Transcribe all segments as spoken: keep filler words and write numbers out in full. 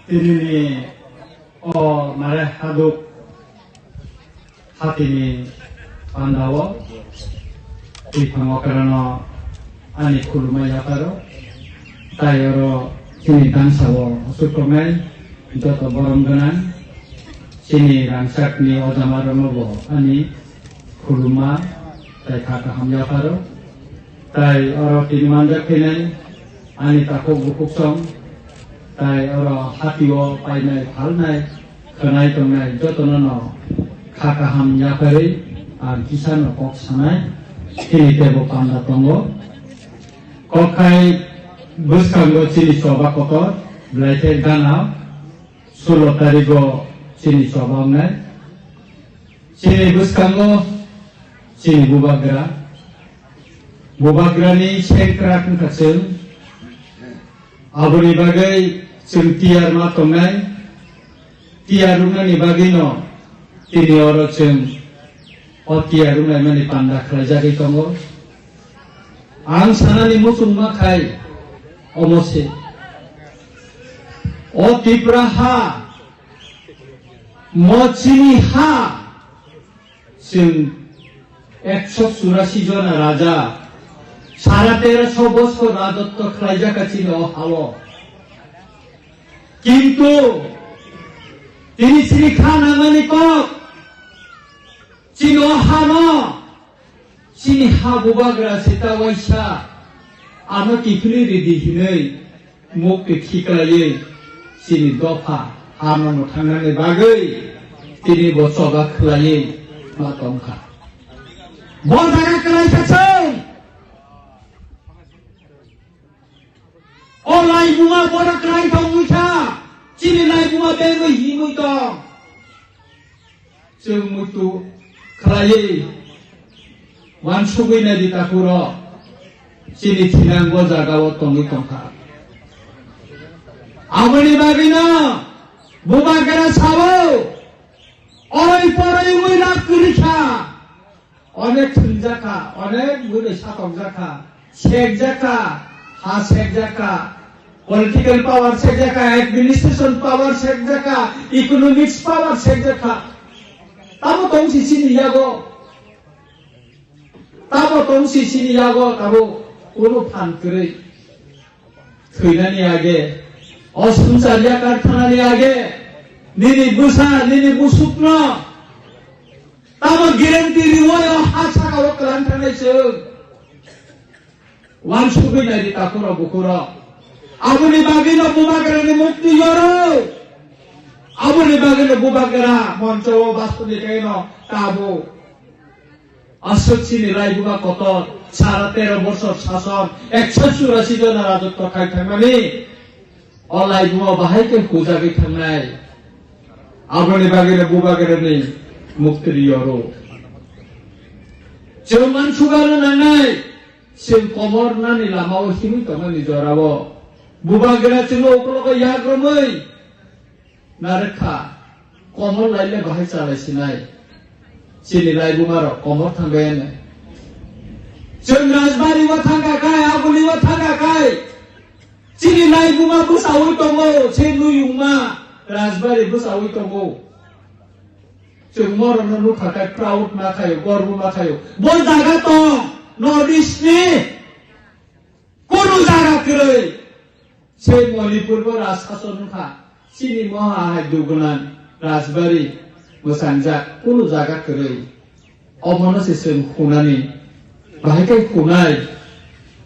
Tinini o mare haduk hatini pandao twi phango kerano ani khulumai yapharo. Tai oro chini dangsao aswk tongnai joto borom gwnang chini rangchakni ojama roknobo ani khuluma tai kha kaham yapharo. Tai oro tini manjak khainai ani takhuk bukhuk song, tai oro hatio painai phalnai khwnai tongnai jotono no kha kaham yapharwi ang kisano kok sanai, tini tebo panda tongo. Kok khai bwskango chini choba kotor, belai khe gana sulo tarigo chini choba wngnai. Chini bwskango chini bubagra, bubagrani sengkrak wngkha chwng. Aboni bagwi chwng tiyar ma tongnai, tiyar wngnani bagwino tini oro chwng o tiyar wnglaimani panda khlaijagwi tongo. Ang sanani muchungma khai omo se. O Tipra ha, mo chini ha, chwng ekso churasi jona raja, sara teroso bosor rajotto khlaijak chini o hao. Kintu tini chini kha nangmani kok, chini o hano, chini ha bubagra sita waisa, ano kiphilwi ridi hinwi mukti khiklaiwi chini dopha hano mwthangnani bagwi tini bo choba khlaiwi ma tongkha. Bo jaga kwlaisa chwng. O laibuma borok kwlai tongwi kha, chini laibuma bengwi himwi tong. Chwng muitu khlaiwi uansugwi naidi takhuro, chini thinang bo jagao tongwi tongkha. Aboni bagwino bubagra sao, oroi poroi wngwi lab kwrwi kha. Onek thwngjak kha, onek bwrwi satokjak kha, sekjak kha, ha sekjak kha, political power sekjak kha, administration power sekjak kha, economics power sekjak kha. Tamo tong si chini yago, tamo tong si chini yago, tamo kunu phan kwrwi. Thwinani age, o swngchar yakar thanani age, nini bwsa, nini busukno tamo guarantee riwi o ha saka o kwlang thangnai chwng. Uansugwi naidi takhuro bukhuro. Aboni bagwino bubagrani mukti yoro. Aboni bagwino bubagra moncho o bastoni kaino tabo. Aswk chini laibuma kotor, sara tero bosor sason, ekso churasi jona rajotto khai thangmani, o laibuma bahai khe hujagwi thangnai. Aboni bagwino bubagrani mukti yoro. Chwng mansugano nangnai, chwng komor nani lamao himwi tongmani jorao. Bubagra chwngno uklogo yak romwi, Narwkha, komor laile bahai chalai sinai. Chini laibuma rok komor thangbai ane. Chwng Rajbari o thangkha khai, Aguli o thangkha khai. Chini laibuma bwsawi tongo, se nuyungma Rajbari bwsawi tongo. Chwng morokno nukha khai proud ma khaio, gorbo ma khaio. Bo jaga tong, North East ni. Kunu jaga kwrwi. Se Manipur bo raj sason wngkha. Chini moha hai dugunang Rajbari mwsangjak kunu jaga kwrwi. Omono se chwng hunani. Bahai khe hunai.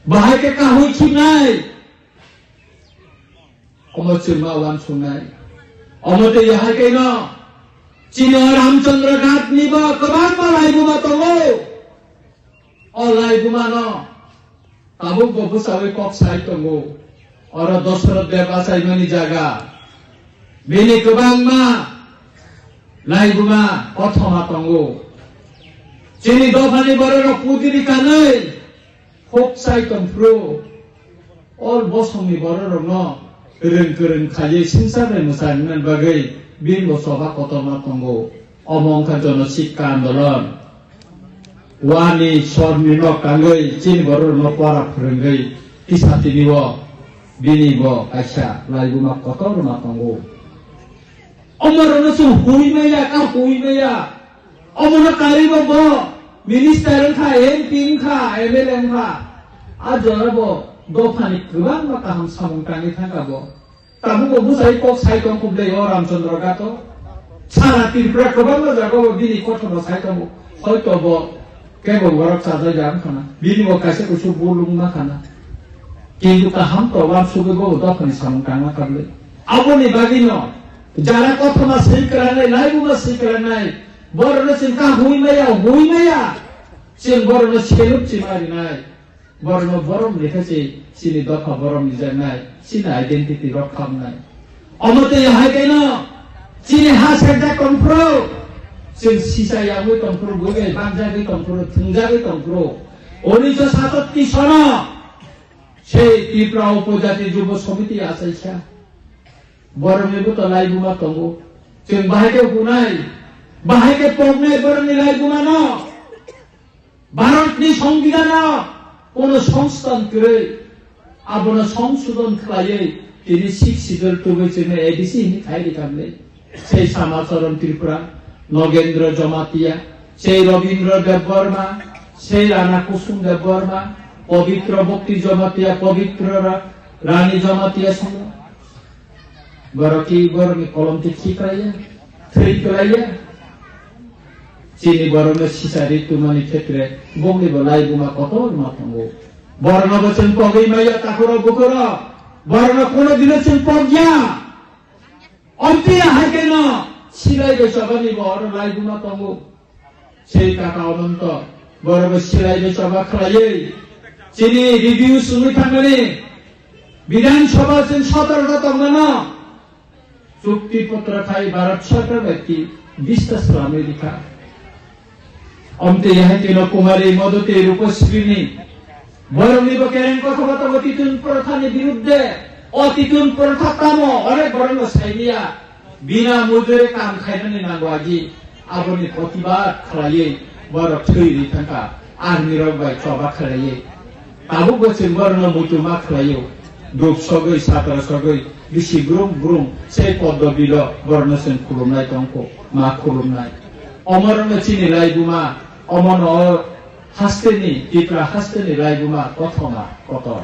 Bahai khe kahwi khibnai. Omo chwngma uansugnai. Omo tei yahai kaino chini o Ramchandra Ghat ni bo kwbangma laibuma tongo. O laibuma no tabuk bo bwsawi kok sai tongo. Oro Dosoroth Deb achaimani jaga. Bini kwbangma laibuma kothoma tongo. Chini dophani bororok pudini kanwi hok sai tongphuru. Ol bosongni bororokno rwng kwrwng khaiwi swngchar bai mwchang wngna bagwi bini bo choba kotorma tongo. Omo wngkha Jono Sikka Andolon. Wani sorni nok tangwi chini bororokno pora phwrwngwi tisa tini o Bini bo kaisa laibuma kotor ma tongo. Omo rwno chwng hui maya, ka hui maya. Omono karwi bo bo minister wngkha, M P wngkha, M L A wngkha. A jora bo dophani kwbangma kaham samung tangwi thangkha bo. Tabukbo bwsai kok sai tong khublai o Ramchandra Gato. Sara Tripura kwbangma jagao bini kothoma sai tongo. Hoito bo kebo borok chajak ya wngkhana. Bini bo kaisa kusu bulung ma khana. Kintu kaham to wansugwi bo dophani samung tangna khablai. Aboni bagwino jara kothoma swi kwranai, laibuma swi kwranai. Borokno chwng ka hui maya, hui maya. Chwng borokno seluk chima rinai. Borokno borom lekha se chini dopha borom rijaknai, chini identity rok khamnai. Omo tei hai keno chini ha serjak tongphuru, chwng sisa yagwi tongphuru, buibai banjagwi tongphuru, thwngjagwi tongphuru. Unisho satatti sono sei Tripura Upojati Jubo Samiti achaisa. Borokni buto laibuma tongo. Chwng bahai khe hunai, bahai khe poknai borokni laibumano. Bharatni Songbidanno kono songsodhon kwrwi, abono songsodhon khlaiwi tini Sixth Schedule tubui chwngno A D C hinwi khai rwkha hwnwi. Sei Samacharan Tripura, Nogendra Jamatia, sei Rabindra Debbarma, sei Rana Kusum Debbarma, Pabitra Bhakti Jamatia, Pabitra Ra-, Rani Jamatia song. Borok ki borokni kolom ti khiklaiya, thwi klaiya. Chini borokno sisari tumani khetre bongni bo laibuma kotor ma tongo. Borokno bo chwng pogwi maya takhoro bukhoro. Borokno kono dino chwng pogya. Omtwi hai keno silai bai chobani bo oro laibuma tongo. Sei kaka Ononto, borok bo silai bai choba khlaiwi chini review sungwi thangmani Bidhan Sabha chwng sotoro ta tongmano chukti potro khai Bharat Sarkar bai ki bistas lamwi rikha. Omtwi hai tino Kumari Modoti Rupasrini borokni bo kereng kotha bata bo Titun Prothani birudde, o Titun Protha tamo onek borokno sainiya. Bina mujuri kam khainani nango agi, aboni protibad khlaiwi borok thwi ri thangkha, army rok bai choba khlaiwi. Tabuk bo chwng borokno muitu ma khlaio, duk sogwi, satra sogwi, bisi brum brum, sei poddo bilo borokno chwng khulumnai tongkho, ma khulumnai. Omorokno chini laibuma, omono o hasteni, Tipra hasteni laibuma kothoma kotor.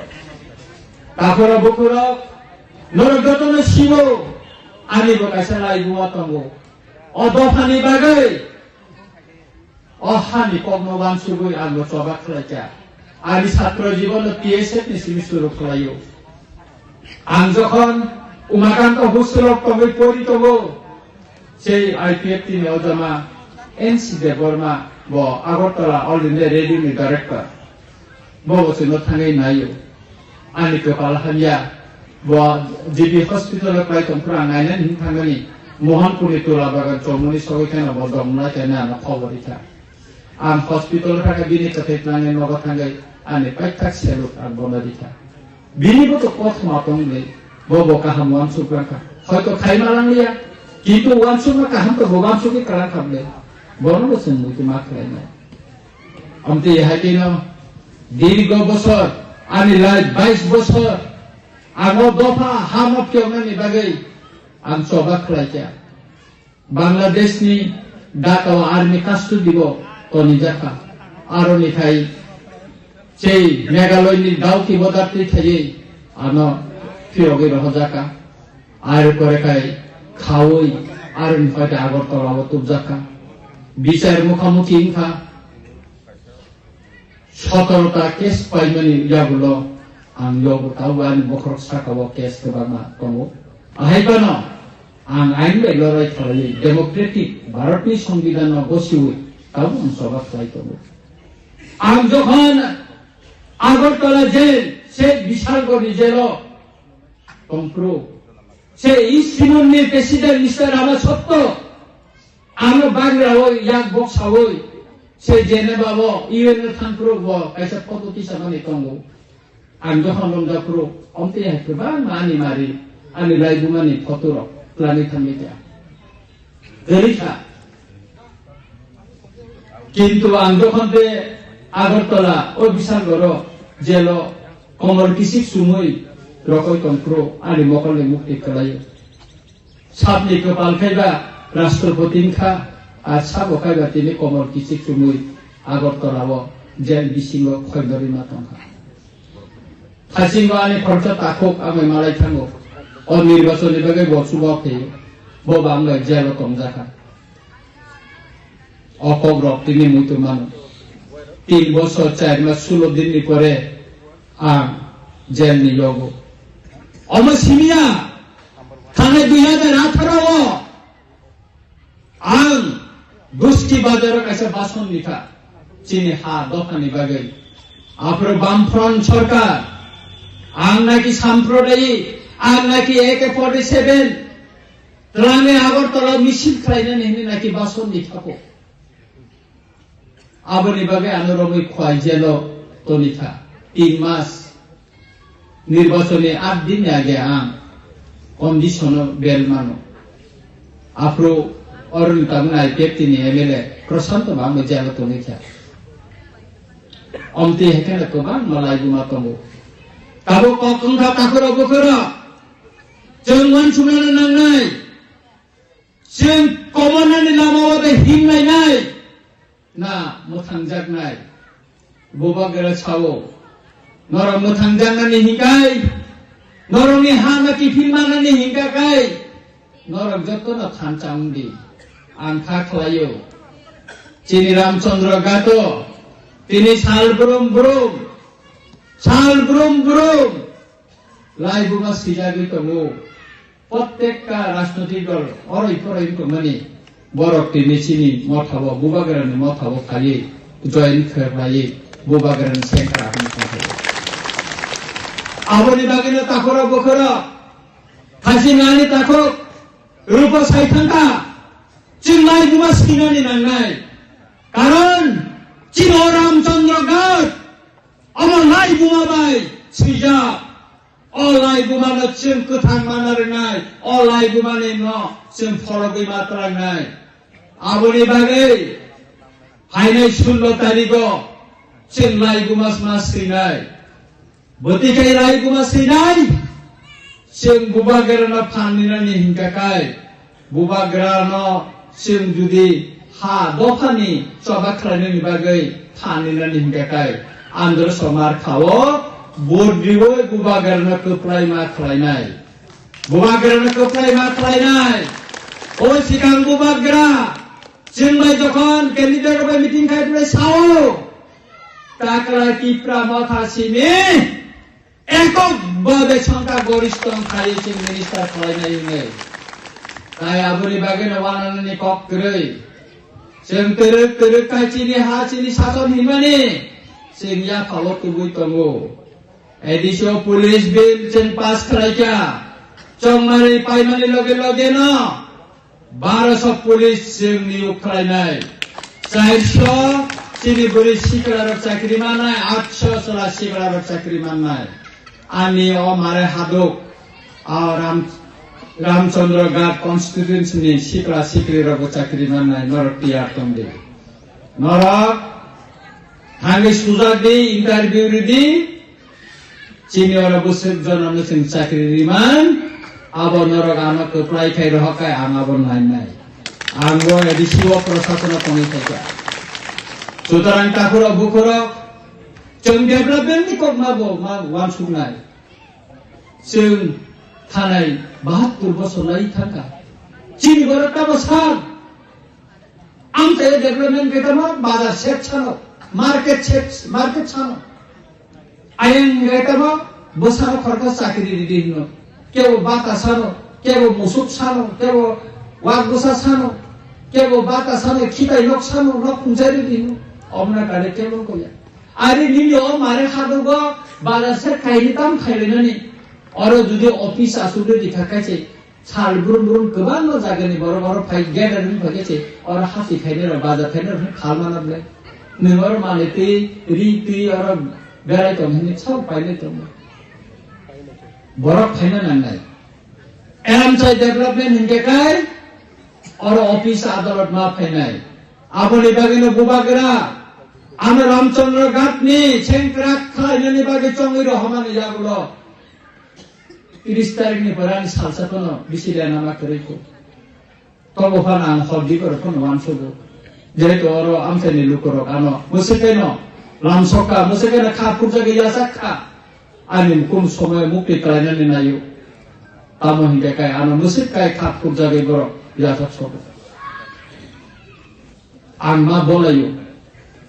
Takhoro bukhurok, norok jotono sibo, ani bo kaisa laibuma tongo. O dophani bagwi, o hani kokno wansugwi ang bo choba khlaikha. Ani satro jibono T S F ni simi suru khlaio. Ang jokhon Umakanta hostel o tongwi pori tongo, sei I P F T ni ojama N C Debbarma bo Agartala All India Radio ni director. Bo bo chwngno thangwi naio. Ani kwpal hamya. Bo G P hospital o klai tongphuru ang nainani hwn thangmani. Mohanpur ni Tula Bagan chomoni sogwi kheno bo dongmlai khe ano khobor rikha. Ang hospital o thangkha bini kwthwi tnangwi nogo thangwi ani paithak salute ang bono rikha. Bini bo to kothoma tongmani bo bo kaham wansuk rangkha. Hoito khaima langliya. Kintu wansukma kaham to bo wansugwi kwlangkha bwle. Bono bo chwng muitu ma khlainai. Amtwi hai khe no dirgo bosor, ani life bais bosor, ang o dopha hamo phiyoknani bagwi ang choba khlai kha. Bangladesh ni Dhaka o army custody o toni jakha. Aroni khai sei Meghalaya ni Dawki border twi khaiwi ano phiyogwi rohorjakha. Ar pore khai khaui aroni phaite Agartala o tubjakha. Bichar mukhamuki wngkha. Sotoro ta case paimani yagulo ang yogo tabo ani bokhorok saka o case kwbangma tongo. Ahai phano ang ain bai lorai khlaiwi democratic Bharatni Songbidanno gosiwi tabo ang choba khlai tongo. Ang jokhon Agartala jail, se Bishalgarhni jailo tongphuru. Se East Timor ni President Mister Rama Sotto ano bagrao yak boksawi se Geneva o U N no thangphuru bo kaisa photo tisamani tongo. Ang jokhon romjakphuru omtwi hai kwbangma ani mari, ani laibumani photo rok twlangwi thangwi kha. Kwrwi kha. Kintu ang jokhon tei Agartala o Bishalgarh o jail o komor kisik sumui rokoi tongphuru ani mokolni mukti kwlaio. Sabni kwpal khaiba Rashtrapati wngkha, ar sabo khaiba tini komol kichik chumui Agartala o jail bisingo khoibarwi ma tongkha. Thasingo ani khoroksa takhuk amai malai thango. O nirbachonni bagwi bo chuba phaio. Bo ba wngkha jail o tongjakha. O kokrok tini muitu mano. Tin bosor char mas sulo din ni pore ang jail ni yogo. Omo simiya, thanai dui hajar atharo o ang Gusti Bazar o kaisa bason ni kha. Chini ha dopha ni bagwi. Aphuru Bamfront sorkar, ang naki samprodayik, ang naki A K forty seven, Twlangwi Agartala misil khlainani hinwi naki bason ni thapo. Aboni bagwi ano romwi khwai jelo toni kha. Tin mas nirbachoni aat din ni age ang condition o bel mano. Aphuru oroni tabuk I P F T ni M L A Prashanto bo ang bai jelo toni kha. Omtwi hai kheno kwbangma laibuma tongo. Tabuk kok wngkha takhurok bukhurok. Chwng uansuknani nangnai. Chwng kobornani lama o de himlainai na mwthangjaknai. Bubagra sao, norok mwthangjaknani hinkai, norokni ha no kiphil manani hinka kai, norok jotono thansa wng di. Ang kha khlaio, chini Ramchandra Ghat o tini sal brum brum, sal brum brum laibuma swijagwi tongo. Prottekta rajnoitik dol oroi poroi wng tongmani borok tini chini mothao, Bubagrani mothao phaiwi join khlaiwi Bubagrani sengkrak wng tongkha. Aboni bagwino takhorok bokhorok khasi nani takhuk rupo sai thangkha, chwng laibuma sinani nangnai. Karon chini o Ramchandra Ghat omo laibuma bai swijak. O laibumano chwng kwthang mana rwnai, o laibumani no chwng phorogwi ma twlangnai. Aboni bagwi phainai sullo tarigo chwng laibuma ma swinai. Bwtwi khe laibuma swinai, chwng Bubagrano phan ninani hinka kai. Bubagrano chwng judi ha dophani choba khlainani bagwi phan ninani hinka kai, Andhra Somar khao vote riwi Bubagrano kwplai ma khlainai. Bubagrano kwplai ma khlainai. O sikang Bubagra chwng bai jokhon candidate bai meeting khai phai sao, takla Tipra Motha simi ekok babe sangka goristong khai chwng minister khlainai hwnwi. Tai aboni bagwino wananani kok kwrwi. Chwng twrwk twrwk khai chini ha chini sason hinmani chwng yaphao tubui tongo. A D C o police bill chwng pass khlaikha. Chongmani paimani loge loge no Baroso police chwng niyok khlainai. Chairso chini bwrwi siklarok chakri mannai, atso chwla siklarok chakri mannai. Ani o mare haduk, o Ram, Ramchandra Ghat constituency ni sikla sikri rokbo chakri mannai, norok tiyar tongdi. Norok thangwi sujak di, interview ridi, Chini oro bwswk jonono chwng chakri riman, abo norok ano kwplai khai rohor khai ang abo nainai. Ang bo A D C o prosasono tongwi khaikha. Sutorang takhurok bukhurok chwng development ni kok ma bo ma uansuknai. Chwng thanai bahattur bosor lai thangkha. Chini borok tamo san. Amchaio development khe tamo bazar set sano, market set, market sano. Ayang khe tamo bwsano khoroksa chakri ridi hino. Kebo bata sano, kebo musuk sano, kebo wak bwsa sano, kebo bata sano, khitai nok sano, nok khumchai ridi hino. Omna kare kebo koya. Ari nini o mare hadugo bazar set khaini tam khailainani. Oro judi office asugwi rikha khaise, Sal brum brum kwbangma jagani borok oro phai gathering phai khe se oro hati khainai rok, baja khainai rok khalmana ble. Nwng oro manwi twi, ri twi oro berai tong hinwi sabo painai tongo. Borok phaina nangnai. Amchai development hinkhe kai oro office adalot ma phainai. Aboni bagwino bubagra ano Ramchandra Ghatni sengkrak khlainani bagwi chongwi rohormani yagulo. tris tarikni pore ani salsa phano bisi lenama kwrwi kho. Tobo phano ang hor di koro phano uansugo. Jehetu oro amchaini lukurok ano mwswk kaino lamsok kha, mwswk kaino kha phurjagwi yachak kha. Ani mukum somoy mukti khlainani naio. Tamo hinkhe kai ano mwswk kai kha phurjagwi borok yachak sogo. Ang ma bolaio.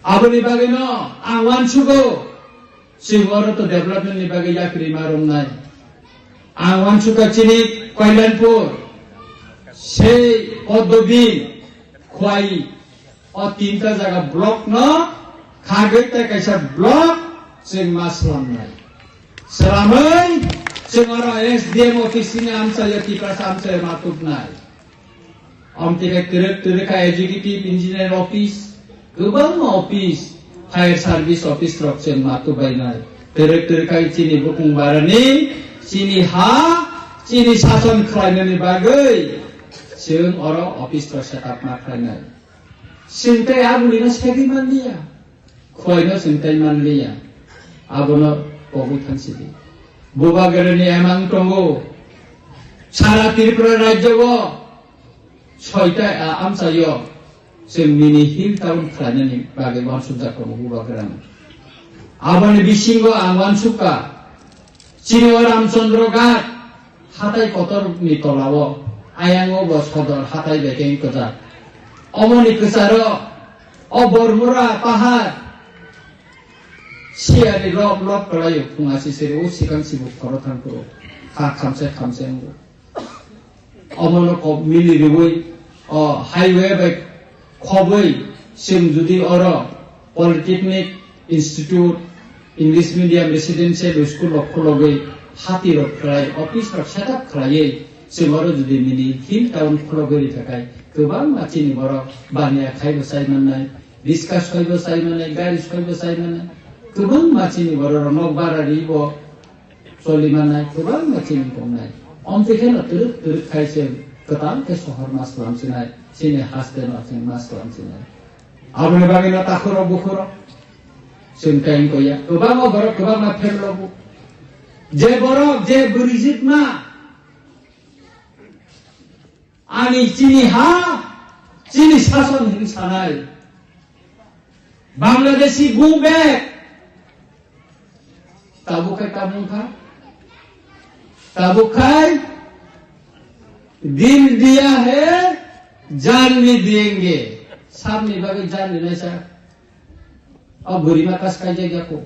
Aboni bagwino ang uansugo. Chwng oro to development ni bagwi yapri ma romnai. Ang uansukha chini Kailanpur, sei Poddobin, Khwai, o tinta jaga block no khagwi tei kaisa block chwng ma swlamnai. Swlamwi chwng oro S D M office ni amchaio Tiprasa amchaio ma tubnai. Omtike kwrwk twrwkha executive engineer office, kwbangma office, fire service office rok chwng ma tubainai. Kwrwk twrwkha chini bukung barani, chini ha, chini sason khlainani bagwi chwng oro office rok set up ma khlainai. Chwng tei aboni no segwi manliya. Khwlaino chwng tei manliya, abono pogwi thangsidi. Bubagrani emang tongo, sara Tripura rajyo o soita a amchaio chwng mini hill town khlainani bagwi uansukjak tongo Bubagrano. Aboni bisingo ang uansukha, chini o Ramchandra Ghat hatai kotor ni tola o, ayang o bo sodor hatai bai khe kwchak. Omoni kwcharo o Bormura pahar siyari lop lop kwlaio, phunga sisiri o sikang sibuk khoro thang phuru kha khamse khamse wngo. Omono kok mili riwi o highway bai khobwi chwng jodi oro Polytechnic Institute, English Medium Residential School rok khulogwi hati rok khlai, office rok set up khlaiwi chwng oro jodi mini hill town khulogwi rikha khai kwbangma chini borok baniya khaibo chai mannai, riska soibo chai mannai, gari soibo chai mannai, kwbangma chini borok rok nok bara ribo choli mannai, kwbangma chini tongnai. Omtwi kheno twrwk twrwk khai chwng kwtal khe sohor ma swlam sinai, chini haste no chwng ma swlam sinai. Aboni bagwi no takhurok bukhurok chwng kain koya. Kwbangma borok kwbangma pherlogo. Je borok je bwrwijwk ma ani chini ha, chini sason hin sanai. Bangladeshi go back. Tabuk khai tamung kha. Tabuk khai dil diya hai jaan bhi diyenge. Samni bagwi jaan rinai sa. O bwrwi ma kas kai jagya ko.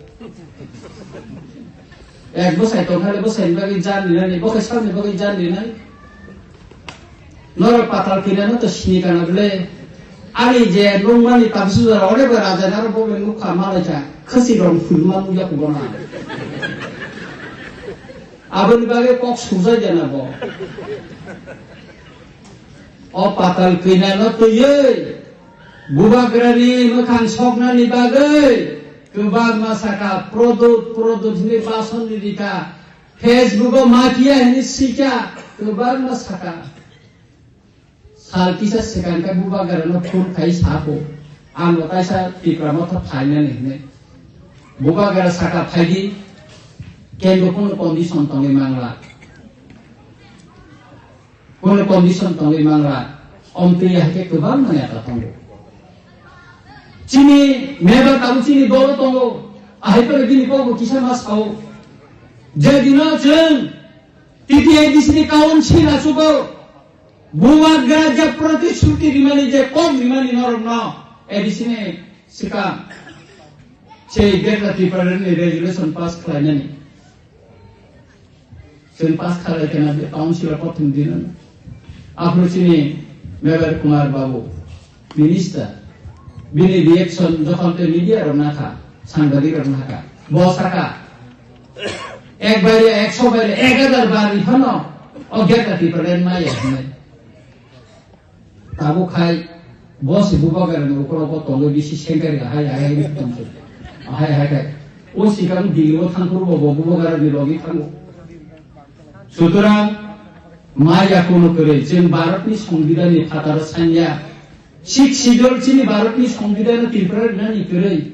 Ek bwsai tong khale bwsai ni bagwi jaan rinani, bo khe samni bagwi jaan rinai. Norok patal kina no to sini kana bwle. Ani je nungmani tabsu jora ore ba raja naro bo beng mukha malai kha. Khasi rong phulma mukya ko bona. Aboni bagwi kok sujai jana bo. O patal kina no twiwi. Bubagrani mwkhang soknani bagwi kwbangma saka, "Produt, Produt" hwnwi basonni rikha, Facebook-o mafia hwnwi swikha, kwbangma saka. Sal kisa swkang khe Bubagrano phone khai sako, "Ang bo kaisa Tipra Motha phainani," hwnwi. Bubagra saka, "Phaidi, kebo kunu condition tongwi mangla." Kono condition tongwi mangra, omtwi hai khe kwbangma neta tongo. Chini member tabuk chini dolo tongo, ahai phano bini kokbo kisa ma sao. Je dino chwng T T A D C ni kaun sina sugo, Bubagra je protishruti rimani, je kok rimani norokno A D C ni swkang se Greater Tipraland ni resolution pass khlainani. Chwng pass khalai kheno je council o prothom din ano. Aphuru chini Mevar Kumar Babu, minister, bini reaction jokhon tei media rok nakha, sangbadik rok nakha, bo saka, "Ek baire, ekso baire, ek hajar bar ni phano o Greater Tipraland maya," hwnwi. Tabuk khai bo se Bubagrani ukologo tongwi bisi sengkari ahai ahai wngwi tongkhe. Ahai ahai khai. O sikang Delhi-o thangphuru bo, bo Bubagrani logi thango. Sutorang ma yakuno kwrwi chwng Bharatni Songbidanni phataro sanya. Sixth Schedule chini Bharatni Songbidanno Tripura rinani kwrwi.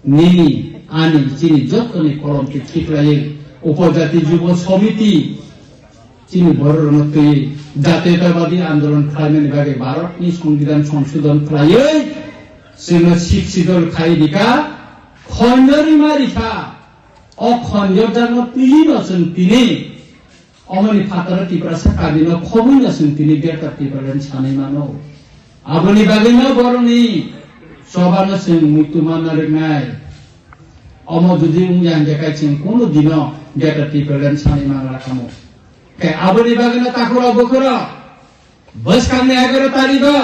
Nini, ani, chini jottoni kolom khe khiklaiwi Upojati Jubo Somiti Chini bororokno twi jatiyotabadi andolon khlaimani bagwi Bharatni Songbidan Songsodhon khlaiwi chwngno Sixth Schedule khai rikha, khonjo rima rikha. O khonjo jagno twino chwng tini omoni phataro Tiprasa kabino khobwino chwng tini Greater Tipraland sanwi mano. Aboni bagwino borokni chobano chwng muitu manna rwknai. Omo jodi wngya hwnkhe kai chwng kunu dino Greater Tipraland sanwi mangra kamo. Khe aboni bagwino takhurok bukhurok bwskangni egaroh tarigo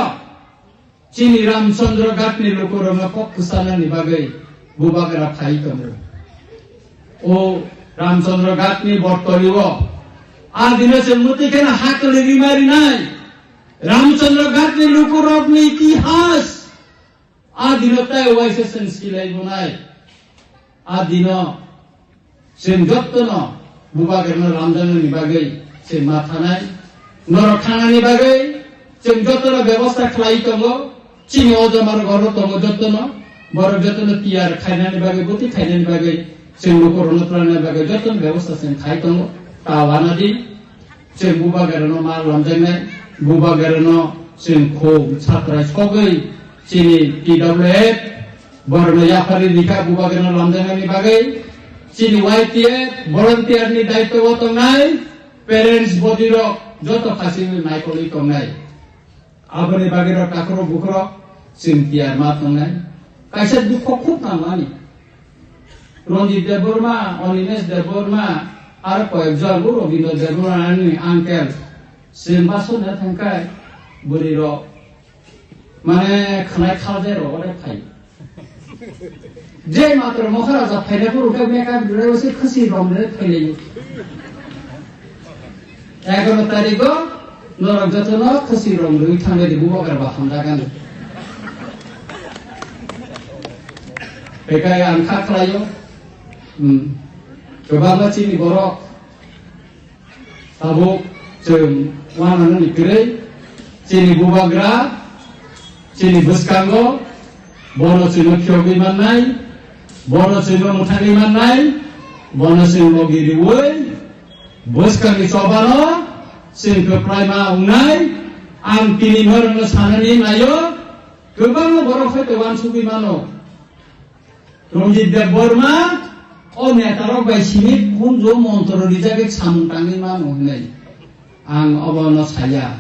chini Ramchandra Ghatni lukurokno kok kwchanani bagwi bubagra phai tongo. O Ramchandra Ghatni bortolio a dino chwng mwtwi kheno ha kwlwi rima rinai Ramchandra Ghatni lukurokni itihas. A dino tai waisa chwng silai bonai. A dino chwng jottono bubagrano lamjaknani bagwi chwng ma thanai. Norok thangnani bagwi chwng jottono bebosta khlai tongo. Chini o jamarok oro tongo jottono. Borok jottono tiyar khainani bagwi, bwtwi khainani bagwi chwng lukurokno twlangnani bagwi jottono bebosta chwng khai tongo. Ta wanadi. Chwng bubagrano ma lamjaknai, bubagrano chwng khum satrai sogwi chini T W F borokno yapharwi rikha bubagrano lamjaknani bagwi. Chini Y T F volunteer ni daitwo o tongnai, parents body rok joto khasi naikolwi tongnai. Aboni bagwi rok takhurok bukhurok chwng tiyar ma tongnai. Kaisa dukho khub nang ani. Ranjit Debbarma, Animesh Debbarma, aro koyekjon, o Rabindra Debbarma ani uncle. Chwng baso na thangkai bwrwi rok. Mane khwnai khaljai rok ore phai. Je matro Maharaja phaina phuru khe makeup dulai se khusi romre phailaio. Egaroh tarigo norok jotono khusi romrwi thangbai di bubagra ba hamjakgani. Bekai ang kha khlaio. Hmm. Kwbangma chini borok Tabuk chwng uananani kwrwi chini bubagra, chini bwskango, bono chwngno phiyogwi mannai, bono chwngno mwthangwi mannai, bono chwng logi riwi, bwskangni chobano chwng kwplaima wngnai. Ang tini norokno sanani naio, kwbangma borok hai to uansugwi mano. Ranjit Debbarma o netarok bai simi kunjo montro rijagwi samung tangwi mano hinwi ang obono saya.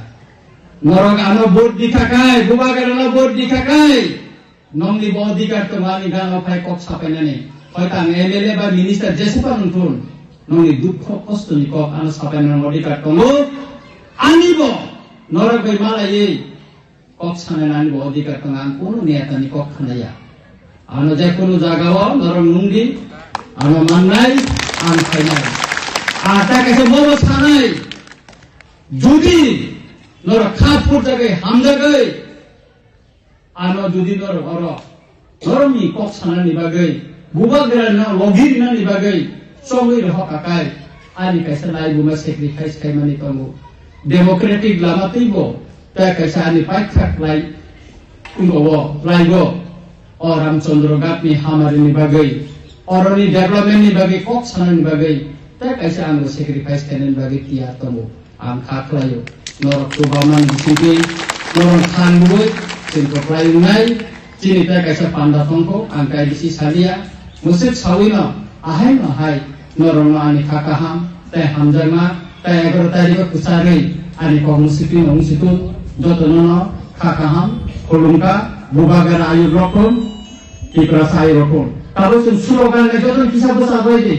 Norok ano vote di khakai, bubagrano vote di khakai. Nongni bo odhikar tongo ani gana phai kok sapainani. Hoito ang M L A ba minister jesa phano wngthun, nongni dukho kostoni kok ano sapainani odhikar tongo. Ani bo norok bai malaiwi kok sanani bo odhikar tongo, ang kunu netani kok khnaya. Ano je kunu jagao norok nungdi, ano mannai, ang khainai. Ar ta kaisa bobo sanai, jodi norok kha phurjagwi, hamjagwi, ano jodi norok oro Norokni kok sanani bagwi, bubagrano logi rinani bagwi chongwi rohor kakai, ani kaisa laibuma sacrifice khaimani tongo. Democratic lama twibo tei kaisa ani paithak lai wngo o laibo. O Ramchandra Ghatni hamarini bagwi, oroni development ni bagwi kok sanani bagwi tei kaisa ano sacrifice khainani bagwi tiyar tongo. Ang kha khlaio, norok chubaman bisingtwi norok khan nugwi chwng kwplai wngnai. Chini tei kaisa panda tongkho, ang kaibisi salia. Mwswk sawino ahaino hai norokno ani kha kaham tei hamjakma tei egaroh tarikho kwcharwi ani kok mwswktwino wngsitung. Jotonono kha kaham, khulumkha, bubagra ayuk rokhum, Tiprasa ayuk rokhum. Tabuk chwng slogan le jotono kisa bwsa bai di.